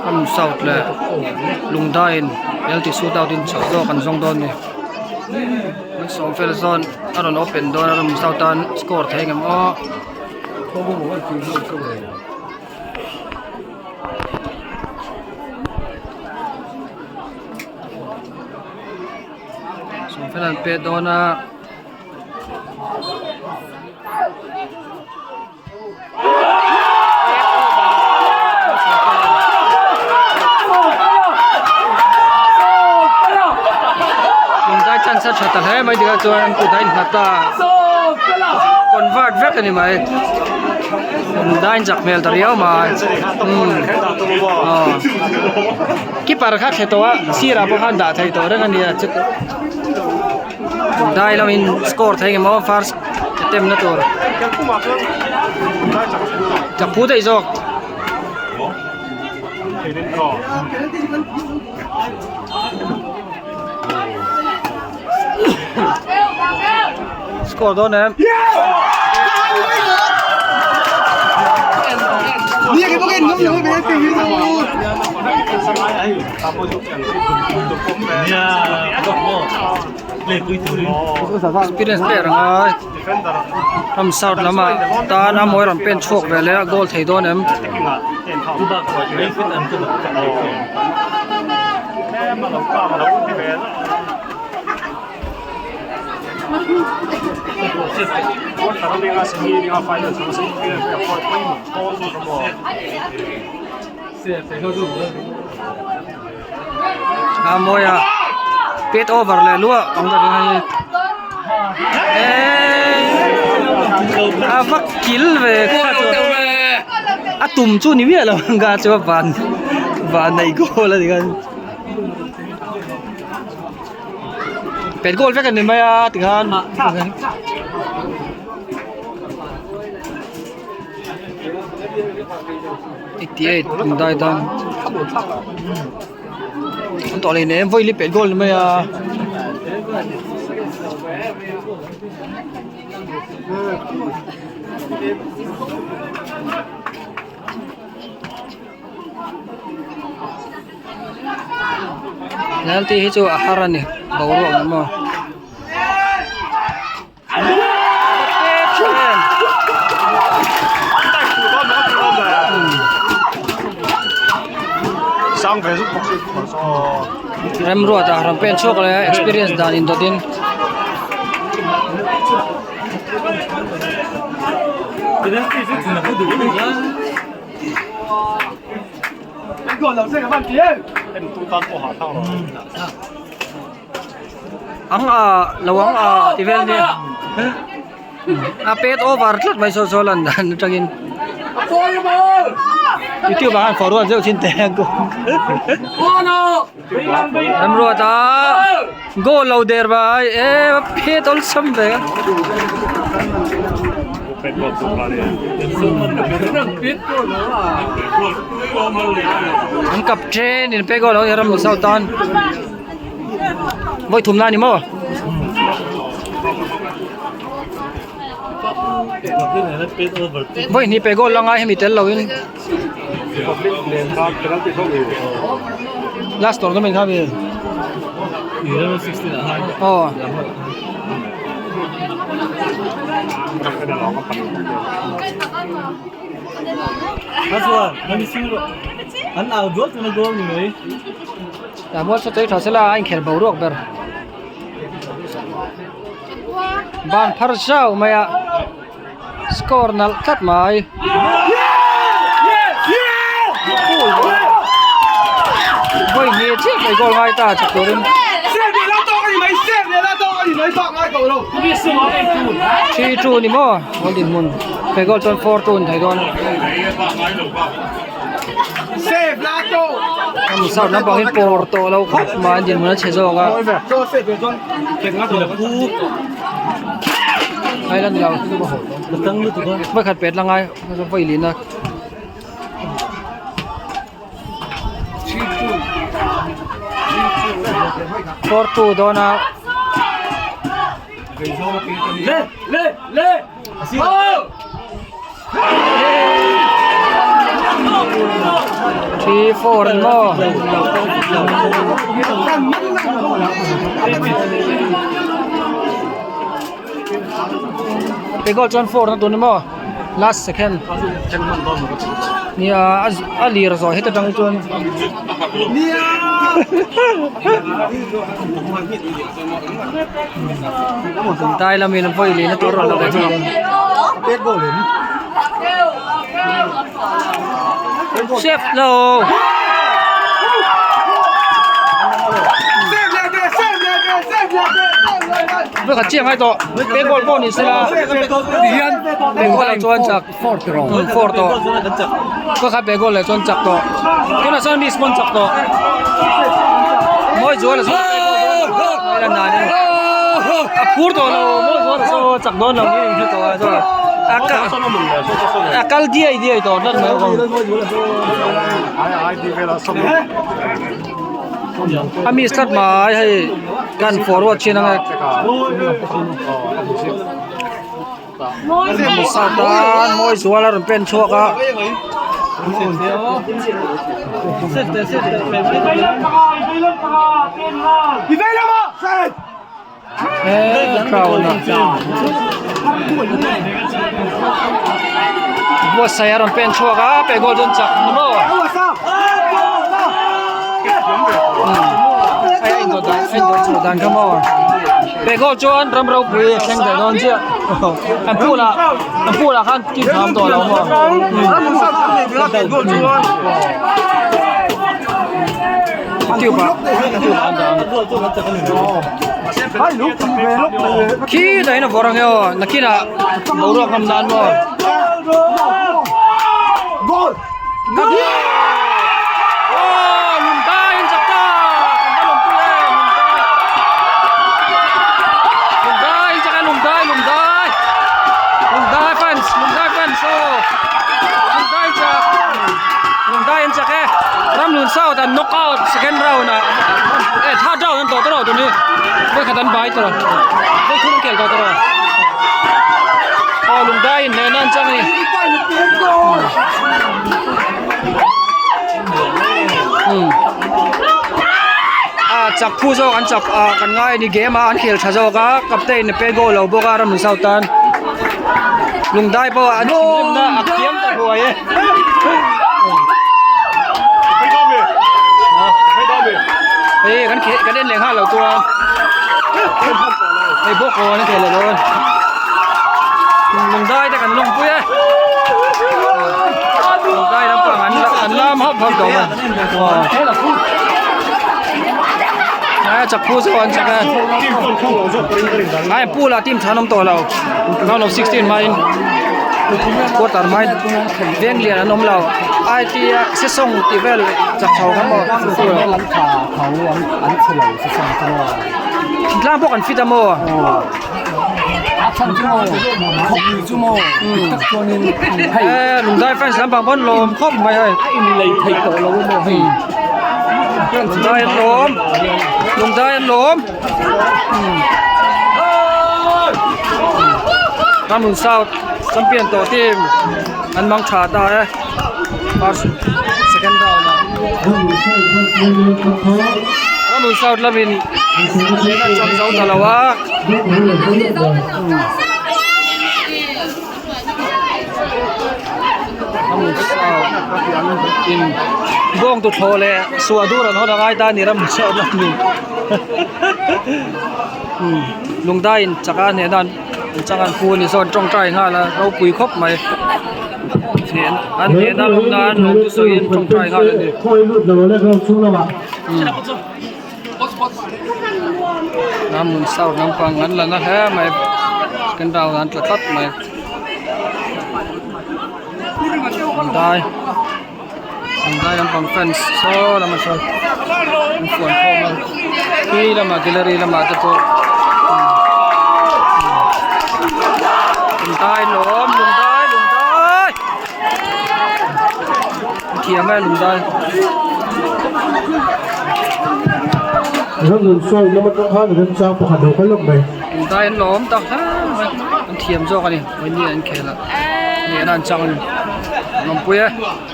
Ram south leh Lungdaiin penalty shoot out in chak zawk an zawng dawn a ni. Sawmfela chuan a rawn open dawn a ram south tan score thei engemaw aw. Sawmfela an pet dawn a. Lungdai chance a tha ta hle mai tikah chuan an kut a innghat a convert vek a ni mai lungdai in chak hmel ta riau mai umm aw keeper kha thle tawh a sirah pawh khan dah theih tawh reng a nia Dai lamin score thei engemaw first attempt na tur ka phu daih zawk. Score dawn em? Experience player anga ram south lama tan a mawi rawn pen chhuak ve leh a goal thei dawn em? A mawi a pet over leh luah ang ka ring a ni eeii a va kil ve kha chu a tum chu ni miah lo ang ka chu a van van nei goal a ni khan pet goal vek a ni mai a tikhan. 88 dai dang an tawh leh nem vawi li pet goal ni mai a penalty hi chu a har a ni boruak ni maw. Remruata rawn pen chhuak leh a experience dan indawt in. Ang a lo ang a ti vel nia a pet over tlat mai saw saw lan dan atangin youtube ah khan forward zeuh chin teh ang ku Ramruat a goal lo der bai e pet awlsam ve a. An captain in pek goal lo ram Mizo tan. Vawi thum na ni maw? Vawi hnih pe goal la ngai hemi tel lo in. Last tournament kha mi. Aw. An au dual tuna goal ni mai. Tah mual saw chei tha sela a inkhel boruak ber ban phar zau mai a score nalh tlat mai vawi hnih chiah mai goal ngai ta chak turin 3-2 ni maw goal dinhmun he goal chuan 4-2 a ni thei dawn. Hemi south lampang hi pawr tawh lo khawp mai an dinhmun a chhe zawk a ai la ni lo vawikhat pet la ngai vawi lin a 4-2 dawn a. 3 4 an maw pe goal chuan 4 na tur ni maw last second nia a lir zawh heta tang chuan tai lamin vawi leh na tur a rawn la ve thung ang. Chef lo. Với cả chiang hai to pe goal pawh ni sela pe goal ah chuan chak four tawh khaw kha pe goal leh chuan chak tawh tunah chuan miss pawn chak tawh mawi zual a chuan pe goal dawn a phur tawh lo mawi zual a saw chak dawn lo ni a inhre tawh a chuan a kal diai diai tawh tlat mai bawk a miss tlat mai hei kan forward thin ang e. Satan mawi zual a rawn pen chhuak a. He crowd a buatsaih a rawn pen chhuak a pe goal dawn chak ni maw hei a indawt dan a indawt chhuah dan kha maw pe goal chuan ram ropui a thleng daih dawn chiah an pool ah an pool ah khan team tha awm tawh lo maw. Tube ah tube ah an dah a khi dahin a vawrh ang e aw nakinah boruak ngam nan maw aw lungdai an chak ta kan va lawmpui e lungdai lungdai an chak e lungdai lungdai lungdai fans lungdai fans aw lungdai chak lungdai an chak e. Ramhlun South an knock out second round ah eh third round an tawh tawh tun hi vawikhat an bai tawh vawithum an khel tawh tawh aw lungdai in hnehna an chang a ni a chak phu zawk an chak ah kan ngai a ni game a an khel tha zawk a captain a pe goal lo bawk a Ramhlun South tan lungdai pawh an thinrimna a kiam ta huai e. Hei kan kheh kan en leh nghal lo chuan hei bawk aw an khel leh dawn lungdai te kan lawmpui e lungdai lampang an an lam hap hap tawh mai a chak phu zawk an chak e ai pool ah team tha an awm tawh lo. Round of 16 hmain quarter hmain veng lian an awm lo IT a sesawng tih vel chak chho kha maw thingtlang pawh kan fit a maw e lungdai fans lampang pawn lawm khawp mai hei lungdai an lawm lungdai an lawm. Ramhlun South champion tawh team an mang tha ta e first second round ah Ramhlun South lamin an chak zo ta lo a. In bawng tuthlawh leh suah dur an hawn a ngai ta a ni ram chhiat na ni lungdai in chak a hnehna an chang an pu a ni sawn tawngtai nghal a ropui khawp mai an hnehna lawm nan lawm chu sawiin tawngtai nghal a ni. Ramhlun south lampang an la na hle mai second round an tla tlat mai lungdai lungdai lampang fans saw lamah sawn an fuan khawm a khi lamah gallery lamah te pawh lungdai lawm lungdai lungdai thiam e lungdai. Ramhlun sawi lam atang khan remchang pakhat lo kal lawk mai. Lungdai an lawm tak hle mai an thiam zawk a ni vawiin an khel a hnehna an chang a ni an awmpui e.